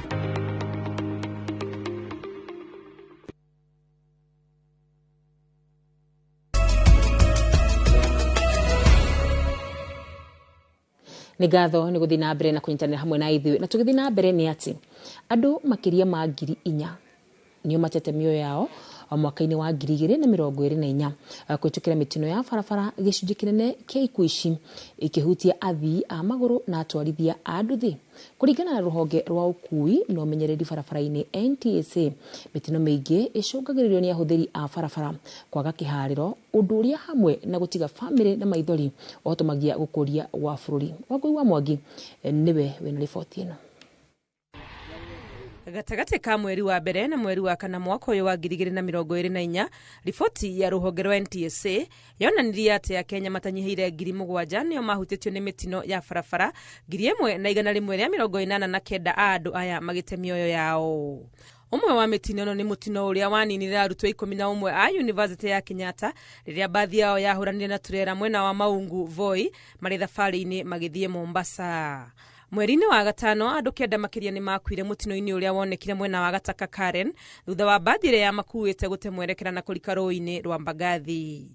Nĩ ngatho nĩ gũthiĩ na mbere na kũnyitanĩra hamwe na ithuĩ. Na tũgĩthiĩ na mbere nĩ atĩ andũ makĩria ma 4,000 nĩo matete mĩoyo yao mwaka-inĩ wa 2024 kũhĩtũkĩra mĩtino ya barabara, gĩcunjĩ kĩnene kĩa ikuũ ici ikĩhutia athii a magũrũ na atwarithia a nduthi. Kũringana na rũhonge rwa ũkui na ũmenyereri barabara-inĩ NTSA, mĩtino mĩingĩ ĩcũngagĩrĩrio nĩ ahũthĩri a barabara kwaga kĩharĩro, ũndũ ũrĩa hamwe na gũtiga bamĩrĩ na maithori ũhotomagia gũkũria gwa bũrũri. Wangũi wa Mwangi nĩwe wĩna riboti ĩno. Gatagatĩ ka mweri wa mbere na mweri wa kana mwaka ũyũ wa 2024, riboti ya rũhonge rwa NTSA yonanirie atĩ Akenya matanyihĩire 7,000 nĩo mahutĩtio nĩ mĩtino ya barabara, 1,189 a andũ aya magĩte mĩoyo yao. Ũmwe wa mĩtino ĩno nĩ mũtino ũrĩa waninire arutwo 11 a Yunivasĩtĩ ya Kenyatta rĩrĩa mbathi yao yahũranire na turera mwena wa Maungu Voi marĩ thabarĩ-inĩ magĩthiĩ Mombasa. Mweri-inĩ wa gatano andũ 9 makĩria nĩ makuire mũtino-inĩ ũrĩa wonekire mwena wa Gataka Karen thutha wa mbathi ĩrĩa yamakuĩte gũte mwerekera na kũrika rũĩ-inĩ rwa Mbagathi.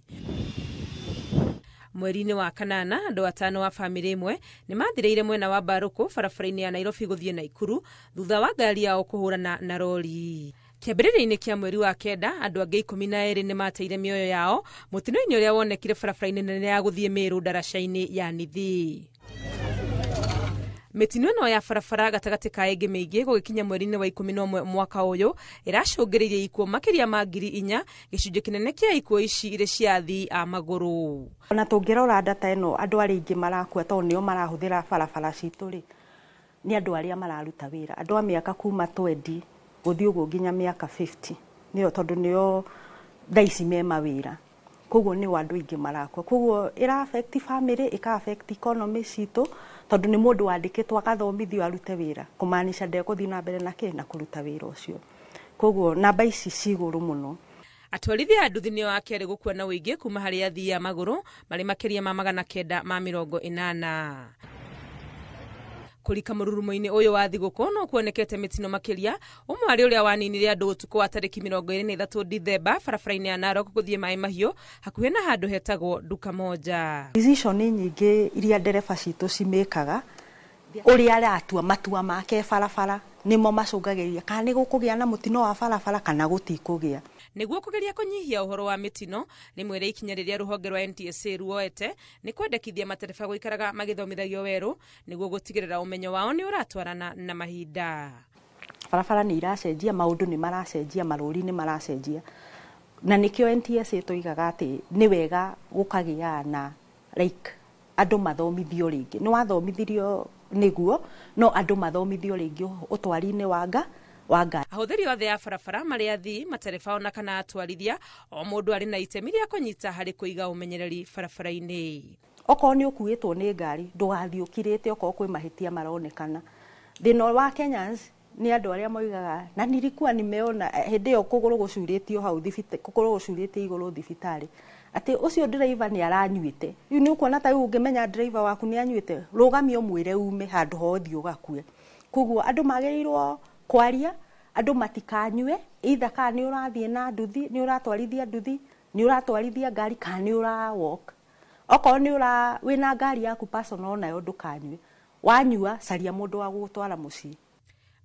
Mweri-inĩ wa kanana andũ 5 a bamĩrĩ ĩmwe nĩ mathirĩire mwena wa Mbarũkũ barabara-inĩ ya Nairobi gũthiĩ Naikuru thutha wa ngari yao kũhũrana na rori. Kĩambĩrĩria-inĩ kĩa mweri wa 9 andũ angĩ 12 nĩ mateire mĩoyo yao mũtino-inĩ ũrĩa wonekire barabara-inĩ nene ya gũthiĩ Meru ndaraca-inĩ ya Nithi. Mĩtino ĩno ya barabara gatagatĩ ka ĩngĩ mĩingĩ gũgĩkinya mweri-inĩ wa 11 mwaka ũyũ ĩracũngĩrĩirie ikuũ makĩria ma 4,000, gĩcunjĩ kĩnene kĩa ikuũ ici irĩ cia athii a magũrũ. Ona tũngĩrora data ĩno andũ arĩa aingĩ marakua tondũ nĩo marahũthĩra barabara citũ rĩ, nĩ andũ arĩa mararuta wĩra, andũ a mĩaka kuma 20 gũthiĩ ũguo nginya mĩaka 50 nĩo, tondũ nĩo thaa ici me mawĩra, koguo nĩo andũ aingĩ marakua. Koguo ĩra affect family, ĩka affect economy citũ, tondũ nĩ mũndũ wandĩkĩtwo akathomithio arute wĩra, kũmaanisha ndegũthiĩ na mbere na kĩ na kũruta wĩra ũcio. Koguo namba ici ci igũrũ mũno. Atwarithia a nduthi nĩo a kerĩ gũkua na ũingĩ kuma harĩ athii a magũrũ marĩ makĩria ma 980. Kũrika mũrurumo-inĩ ũyũ wa thigũkũ no kuonekete mĩtino makĩria, ũmwe arĩ ũrĩa waninire andũ ũtukũ wa tarĩki 23 Dithemba barabara-inĩ ya Narok gũthiĩ Maĩ Mahiũ hakuhĩ na handũ hetagwo Duka Moja. Decision nyingĩ iria ndereba citũ cimĩkaga, ũrĩa aratua matua make barabara nĩmo macũngagĩrĩria kana nĩ gũkũgĩa na mũtino wa barabara kana gũtikũgĩa. Nĩguo kũgeria kũnyihia ũhoro wa mĩtino, rĩmwe rĩa ikinya rĩrĩa rũhonge rwa NTSA ruoete nĩ kwendekithia matereba gũikaraga magĩthomithagio werũ nĩguo gũtigĩrĩra ũmenyo wao nĩ ũratwarana na mahinda. Barabara nĩ iracenjia, maũndũ nĩ maracenjia, marũri nĩ maracenjia, na nĩkĩo NTSA tũigaga atĩ nĩ wega gũkagĩa na like andũ mathomithio rĩngĩ. Nĩ wathomithirio nĩguo, no andũ mathomithio rĩngĩ ũtwari-inĩ wa ngari. Ahũthĩri othe a barabara marĩ athii, matereba ona kana atwarithia, o mũndũ arĩ na itemi rĩa kũnyita harĩ kũiga ũmenyereri barabara-inĩ. Okorwo nĩ ũkuĩtwo nĩ ngari, ndũgathiĩ ũkirĩte okorwo kwĩ mahĩtia maronekana. Thĩna wa Kenyans nĩ andũ arĩa moigaga na nilikuwa nimeona hĩndĩ ĩyo kũgũrũ gũcurĩtio hau kũgũrũ gũcurĩtio igũrũ thibitarĩ, atĩ ũcio driver nĩ aranyuĩte. Rĩu nĩ ũkuona ta rĩu ũngĩmenya driver waku nĩ anyuĩte, rũgamia ũmwĩre ume handũ ha ũthiĩ ũgakue. Koguo andũ magĩrĩirwo kwaria, andũ matikanyue, either kana nĩ ũrathiĩ na nduthi, nĩ ũratwarithia nduthi, nĩ ũratwarithia ngari kana nĩ ũra walk. Okorwo nĩ ũra wĩna ngari yaku personal nayo ndũkanyue. Wanyua caria mũndũ wa gũgũtwara mũciĩ.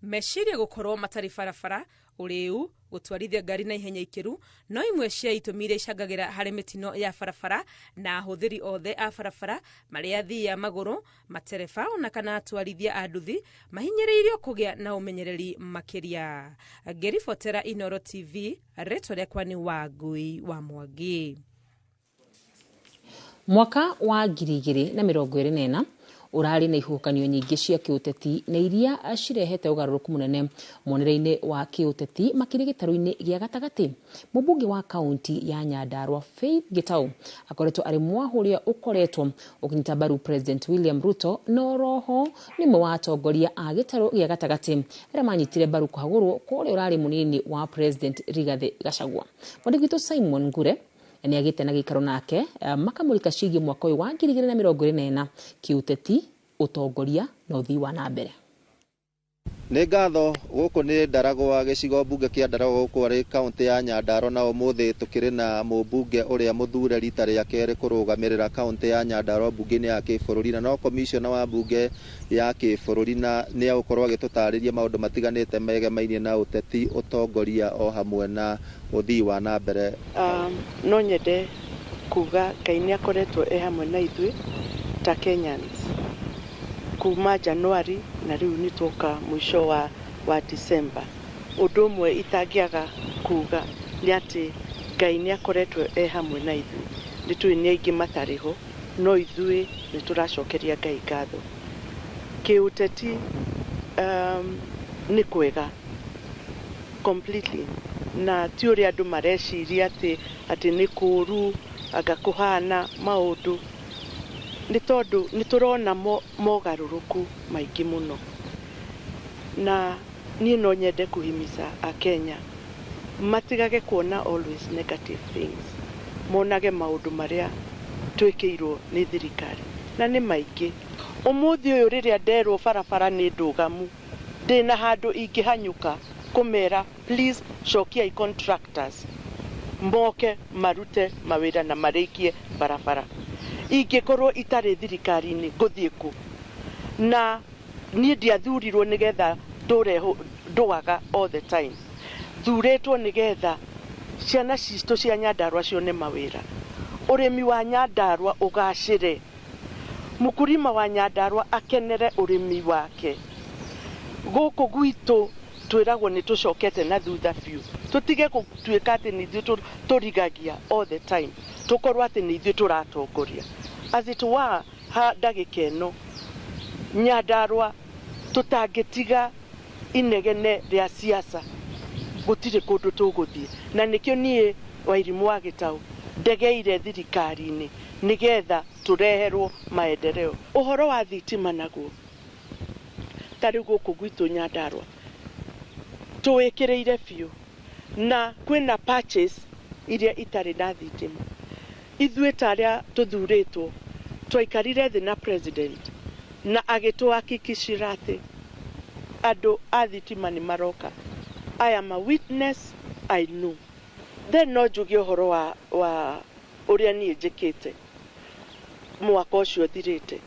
Meciria gũkorwo matarĩ barabara, ũrĩu, gũtwarithia ngari na ihenya ikĩru no imwe cia itũmi iria icangagĩra harĩ mĩtino ya barabara, na ahũthĩri othe a barabara marĩ athii a magũrũ, matereba ona kana atwarithia a nduthi mahinyĩrĩirio kũgĩa na ũmenyereri makĩria. Ngĩribotera Inooro TV, rĩtwa rĩakwa nĩ Wangui wa Mwangi. Mwaka wa 2024 ũrarĩ na ihuhũkanio nyingĩ cia kĩũteti na iria cirehete ũgarũrũku mũnene muonere-inĩ wa kĩũteti makĩria gĩtarũ-inĩ gĩa gatagatĩ. Mũmbunge wa kaunti ya Nyandarua Faith Gitau akoretwo arĩ mwahũ ũrĩa ũkoretwo ũkĩnyita mbaru President William Ruto, no roho nĩ ũmwe wa atongoria a gĩtarũ gĩa gatagatĩ arĩa manyitire mbaru kũhagũrwo kwa ũrĩa ũrarĩ mũnini wa President Rigathĩ Gachagua. Mwandĩki witũ Simon Ngure nĩ agĩte na gĩikaro nake makamũrika ciĩgiĩ mwaka ũyũ wa 2024 kĩũteti, ũtongoria na ũthii wa na mbere. Nĩ ngatho gũkũ nĩ Ndaragwa, gĩcigo mbunge kĩa Ndaragwa gũkũ arĩ kaunti ya Nyandarua, na ũmũthĩ tũkĩrĩ na mũmbunge ũrĩa mũthure rita rĩa kerĩ kũrũgamĩrĩra kaunti ya Nyandarua mbunge-inĩ ya kĩbũrũri, na no komishona wa mbunge ya kĩbũrũri, na nĩ egũkorwo agĩtũtarĩria maũndũ matiganĩte megemainie na ũteti, ũtongoria o hamwe na ũthii wa na mbere. No nyende kuga Ngai nĩ akoretwo e hamwe na ithuĩ ta Kenyans kuma Januari na rĩu nĩ twoka mũico wa December. Ũndũ ũmwe itangĩaga kuga nĩ atĩ Ngai nĩ akoretwo e hamwe na ithuĩ. Nĩ tũĩ nĩ aingĩ matarĩ ho, no ithuĩ nĩ tũracokeria Ngai ngatho. Kĩũteti nĩ kwega, Completely. Na ti ũrĩa andũ mareciria atĩ nĩ kũũru anga kũhana maũndũ, nĩ tondũ nĩ tũrona mogarũrũku maingĩ mũno. Na niĩ no nyende kũhimiza Akenya matigage kuona always negative things, monage maũndũ marĩa twĩkĩirwo nĩ thirikari, na nĩ maingĩ. Ũmũthĩ ũyũ rĩrĩa nderwo barabara nĩ ndũgamu, ndĩna handũ ingĩhanyũka kũmera, "Please, cokiai contractors moke marute mawĩra na marĩkie barabara." Ingĩkorwo itarĩ thirikari-inĩ, ngũthiĩ kũ? Na niĩ ndiathurirwo nĩgetha ndũre ndũaga all the time. Thurĩtwo nĩgetha ciana citũ cia Nyandarua cione mawĩra, ũrĩmi wa Nyandarua ũgacĩre, mũkulima wa Nyandarua akenere ũrĩmi wake. Gũkũ gwitũ twĩragwo nĩ tũcokete na thutha biũ. Tũtige gũtuĩka atĩ nĩ ithuĩ tũrigagia all the time, tũkorwo atĩ nĩ ithuĩ tũratongoria. As it were, ha ndagĩka ĩno Nyandarua tũtangĩtiga inegene rĩa siasa, gũtirĩ kũndũ tũgũthiĩ. Na nĩkĩo niĩ Wairimũ wa Gĩtaũ ndegeire thirikari-inĩ nĩgetha tũreherwo maendeleo. Ũhoro wa thitima naguo, ta rĩu gũkũ gwitũ Nyandarua tũwĩkĩrĩire biũ, na kwĩna patches iria itarĩ na thitima. Ithuĩ ta arĩa tũthurĩtwo twaikarire thĩ na president na agĩtũhakikicĩra atĩ andũ a thitima nĩ maroka. I am a witness, I know. Then no njuge ũhoro wa ũrĩa niĩ njĩkĩte mwaka ũcio ũthirĩte.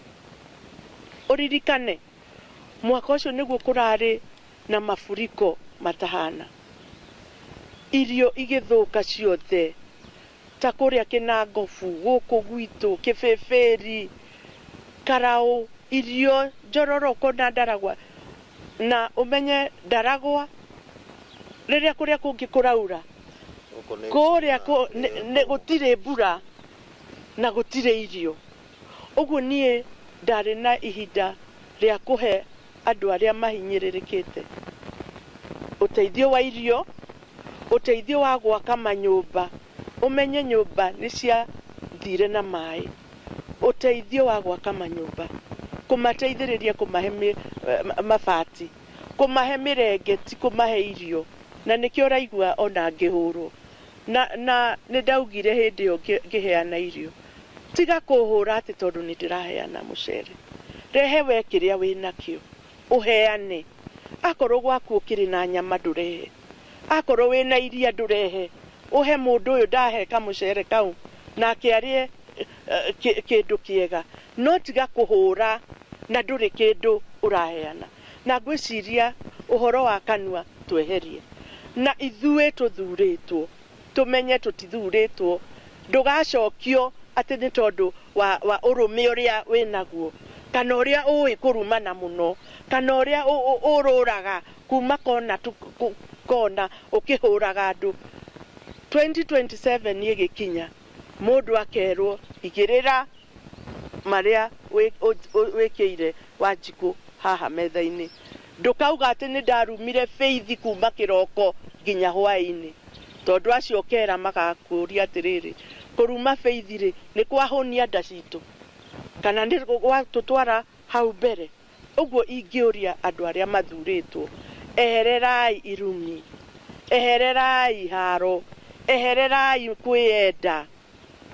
Ũririkane mwaka ũcio nĩguo kũrarĩ na mafuriko matahana, irio igĩthũka ciothe, ta kũrĩa Kĩnangobu, gũkũ gwitũ Kĩbĩbĩri, Karaũ, irio njororoko na Ndaragwa. Na ũmenye Ndaragwa rĩrĩa kũrĩa kũngĩ kũraura, kũrĩa gũtirĩ mbura na gũtirĩ irio. Ũguo niĩ ndarĩ na ihinda rĩa kũhe andũ arĩa mahinyĩrĩrĩkĩte ũteithio wa irio, ũteithio wa gwaka manyũmba. Ũmenye nyũmba nĩ ciathire na maĩ. Ũteithio wa gwaka manyũmba, kũmateithĩrĩria, kũmahe mabati, kũmahe mĩrengeti, kũmahe irio. Na nĩkĩo ũraigua ona ngĩhũrwo na nĩ ndaugire hĩndĩ ĩyo ngĩheana irio, tiga kũhũra atĩ tondũ nĩ ndĩraheana mũcere. Rehe we kĩrĩa wĩnakĩo ũheane. Akorwo gwaku ũkĩrĩ na nyama, ndũrehe. Akorwo wĩna iria, ndũrehe, ũhe mũndũ ũyũ ndahe kamũcere kau nake arĩe kĩndũ kĩega. No tiga kũhũra na ndũrĩ kĩndũ ũraheana. Na ngwĩciria ũhoro wa kanua tweherie, na ithuĩ tũthurĩtwo tũmenye tũtithurĩtwo. Ndũgacokio atĩ nĩ tondũ wa ũrũme ũrĩa wĩnaguo, kana ũrĩa ũĩ kũrumana mũno, kana ũrĩa ũrũraga kuma kona kona ũkĩhũraga andũ. 2027 ĩgĩkinya, mũndũ akerwo, "Igĩrĩra marĩa wĩkĩire Wanjikũ haha metha-inĩ." Ndũkauga atĩ nĩ ndarumire Faith kuma kĩroko nginya hwaĩ-inĩ, tondũ acio ũkera magakũria atĩrĩrĩ, kũruma Faith rĩ, nĩ kwahũnia nda citũ kana nĩ gwatũtwara hau mbere? Ũguo ingĩũria andũ arĩa mathurĩtwo, ehererai irumi, ehererai haro, ehererai kwĩyenda,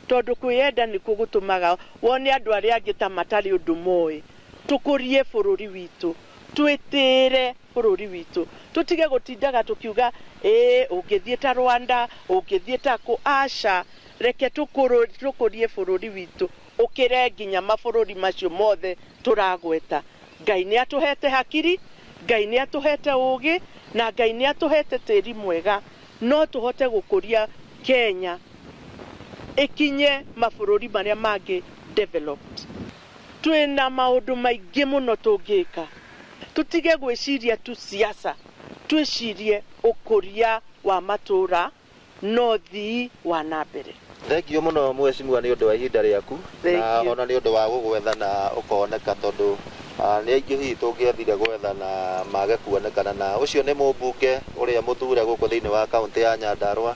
tondũ kwĩyenda nĩkuo gũtũmaga wone andũ arĩa angĩ ta matarĩ ũndũ moĩ. Tũkũrie bũrũri witũ, twĩtĩre bũrũri witũ, tũtige gũtindaga tũkiuga ĩĩ ũngĩthiĩ ta Rwanda, ũngĩthiĩ ta kũ. Aca, reke tũkũrie bũrũri witũ ũkĩre nginya mabũrũri macio mothe tũragweta. Ngai nĩ atũhete hakiri, Ngai nĩ atũhete ũgĩ, na Ngai nĩ atũhete tĩri mwega. No tũhote gũkũria Kenya ĩkinye mabũrũri marĩa mangĩ developed. Twĩna maũndũ maingĩ mũno tũngĩka. Tũtige gwĩciria tu siasa, twĩcirie ũkũria wa matũra no thii wa na mbere. Thengio mũno, mheshimiwa, nĩ ũndũ wa ihinda rĩaku na ona nĩ ũndũ wa gũgwetha na ũkoneka, tondũ Nĩ aingĩ hihi tũngĩathire gwetha na mage kuonekana, na ũcio nĩ mũmbunge ũrĩa mũthure gũkũ thĩinĩ wa kaũntĩ ya Nyandarua,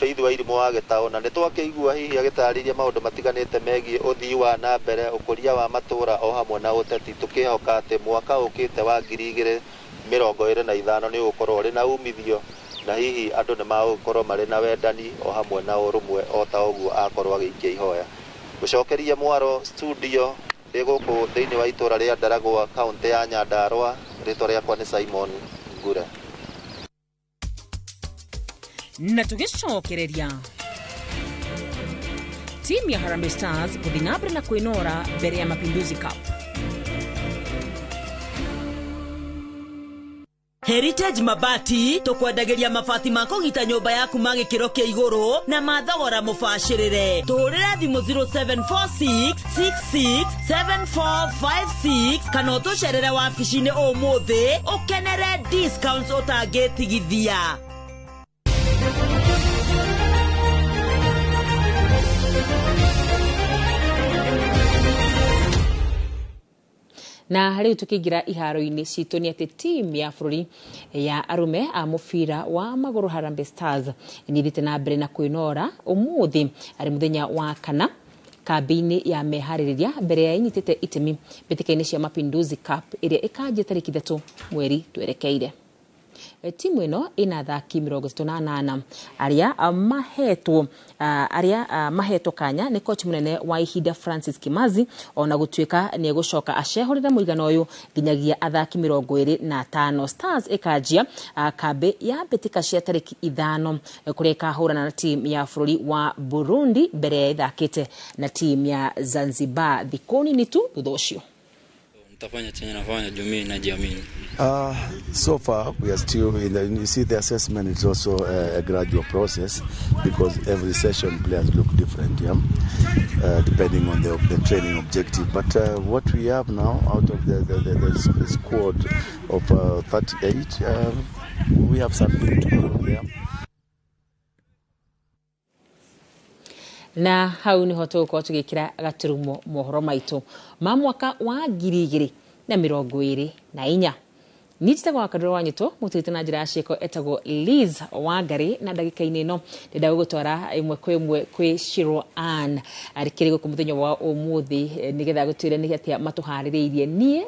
Faith Wairimũ wa Gĩtaũ, na nĩ twakĩigua hihi agĩtarĩria maũndũ matiganĩte megiĩ ũthii wa na mbere, ũkũria wa matũũra o hamwe na ũteti, tũkĩhoka atĩ mwaka ũkĩte wa 2025 nĩ ũgũkorwo ũrĩ na umithio, na hihi andũ nĩ magũkorwo marĩ na wendani o hamwe na ũrũmwe o ta ũguo akorwo agĩikia ihoya. Gũcokeria mwaro studio ndĩ gũkũ thĩinĩ wa itũũra rĩa Ndaragwa, kaũntĩ ya Nyandarua. Rĩtwa rĩakwa nĩ Simon Ngure. Na tũgĩcokereria, timu ya Harambee Stars gũthiĩ na mbere na kwĩnora mbere ya Mapinduzi Cup. Heritage Mabati tũkwendagĩria mabati ma kũgita nyũmba yaku ma gĩkĩro kĩa igũrũ na ma thogora mũbacĩrĩre. Tũhũrĩre thimũ 0746667456 kana ũtũcerere wabici-inĩ ũmũthĩ ũkenere discounts ũtangĩtigithia. Na rĩu tũkĩingĩra iharo-inĩ citũ nĩ atĩ timu ya bũrũri ya arũme a mũbira wa magũrũ Harambee Stars nĩ ĩthiĩte na mbere na kwĩnora ũmũthĩ arĩ mũthenya wa kana kambĩ-inĩ ya meharĩrĩria mbere ya inyitĩte itemi mbĩtĩka-inĩ cia Mapinduzi Cup ĩrĩa ĩkanjia tarĩki 3 mweri twerekeire. Timu ĩno ĩna athaki 38 arĩa mahetwo kanya nĩ coach mũnene wa ihinda Francis Kimazi, ona gũtuĩka nĩ egũcoka acehũrĩre mũigana ũyũ nginyagia athaki 25. Stars ĩkanjia kambĩ ya mbĩtĩka cia tarĩki 5 kũrĩa ĩkahũrana na timu ya bũrũri wa Burundi mbere ya ĩthakĩte na timu ya Zanzibar thikũ nini tu thutha ũcio. Nitafanya chenye nafanya juu mimi najiamini. So far, we are still in the, you see, the assessment is also a gradual process because every session players look different, yeah, depending on the training objective. But what we have now out of the squad of 38, we have something to build there. Na hau niho tũgũkorwo tũgĩkĩra gaturumo mohoro maitũ ma mwaka wa 2024. Niĩ njĩtagwo Wakandũra wa Nyĩtũ, mũtũrĩte na njĩra ya ciĩko etagwo Liz Wangari, na ndagĩka-inĩ ĩno ndĩrenda gũgũtwara ĩmwe kwa ĩmwe kwĩ Shiro Ann arĩ kĩrĩ gũkũ mũthenya wa ũmũthĩ, nĩgetha gũtwĩre nĩ atĩa matũharĩrĩirie. Niĩ